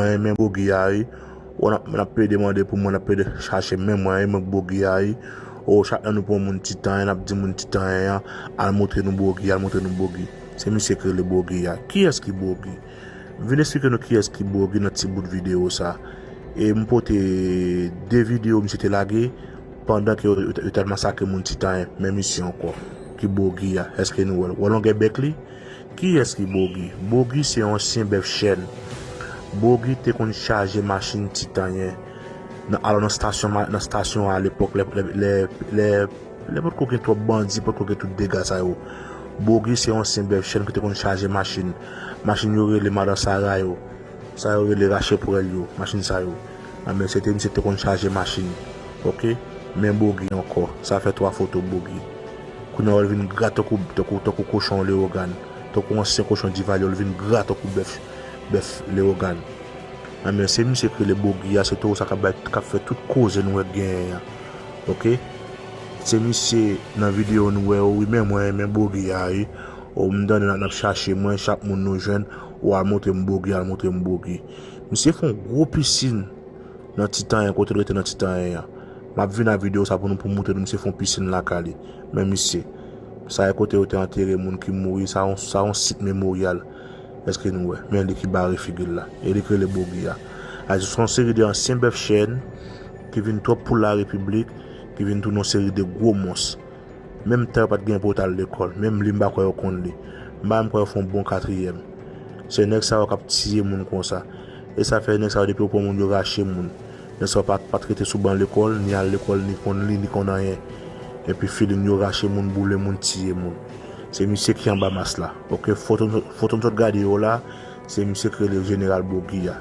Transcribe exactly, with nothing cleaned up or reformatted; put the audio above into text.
Mwen, men Bogi a, wi. O, n ap, n ap plede mande pou mwen, n ap plede chache men mwen, wi, mwen Bogi a, wi. O, chak lè nou pran moun Titan, n ap di moun Titan an, al montre nou Bogi, al montre nou Bogi. Se misye ki rele Bogi a. Kiyès ki Bogi? Vin eksplike nou kiyès ki Bogi nan ti bout videyo sa. E m pote de videyo misye te lage pandan ke yo, yo, yo t al masakre moun Titan an. Men misye ankò. Ki Bogi a? Èske nou wè l? Wè longè bèk li? Kiyès ki Bogi? Bogi se yon ansyen bèf chèn. Bogi te konn chaje machin Titan an. Nan, alò nan stasyon, ma- nan stasyon a lepòk, lè, lè, lè, lè, lè potko gen twòp bandi, potko gen tout dega sa yo. Bogi se yon ansyen bèf chèn ki te konn chaje machin. Machin yo rele madan Sara yo. Sa yo rele rache pwèl yo, machin sa yo. Anben, se te misye te konn chaje machin. Oke? Men Bogi ankò. Sa fè twa foto Bogi. Kounye a, w vin gra tankou, tankou, tankou kochon Leyogàn. Tankou ansyen kochon Divalye, w vin gra tankou bèf, bèf Leyogàn. Anben, se misye ki rele Bogi a, se towo sa k ap bay, k ap fè tout koze nou wè k genyen an. Oke? Se misye nan videyo nou wè, wi, men mwen, men Bogi a, wi. O, m tande n ap, n ap chache mwen, chak moun nou jwenn, o, al montre m Bogi, al montre m Bogi. Misye fè yon gwo pisin nan Titan an, kote l rete nan Titan an. M ap vin ak videyo sa pou nou, pou m montre nou misye fè yon pisin lakay li. Men misye, sa e kote yo te antere moun ki mouri, sa yon, sa yon sit memoryal. Èske nou wè? Men li ki bare figi l la. E li ki rele Bogi a. A, se yon seri de ansyen bèf chèn ki vin twòp pou larepiblik, ki vin tounen yon seri de gwo mons. Menm tan yo pa t gen pou yo t al lekòl. Menm li, m pa kwè yo konn li. M pa menm kwè yo fè yon bon katriyèm. Se nèg sa yo k ap tiye moun konsa. E sa fè nèg sa yo, depi yo pran moun, yo rache moun. Nèg sa yo pa, pa t rete sou ban lekòl, ni al lekòl, ni konn li, ni konn anyen. Epi filin yo rache moun, boule moun, tiye moun. Se misye ki anba mas la. Oke, foto, foto m sot gade yo la, se misye ki rele Jeneral Bogi a.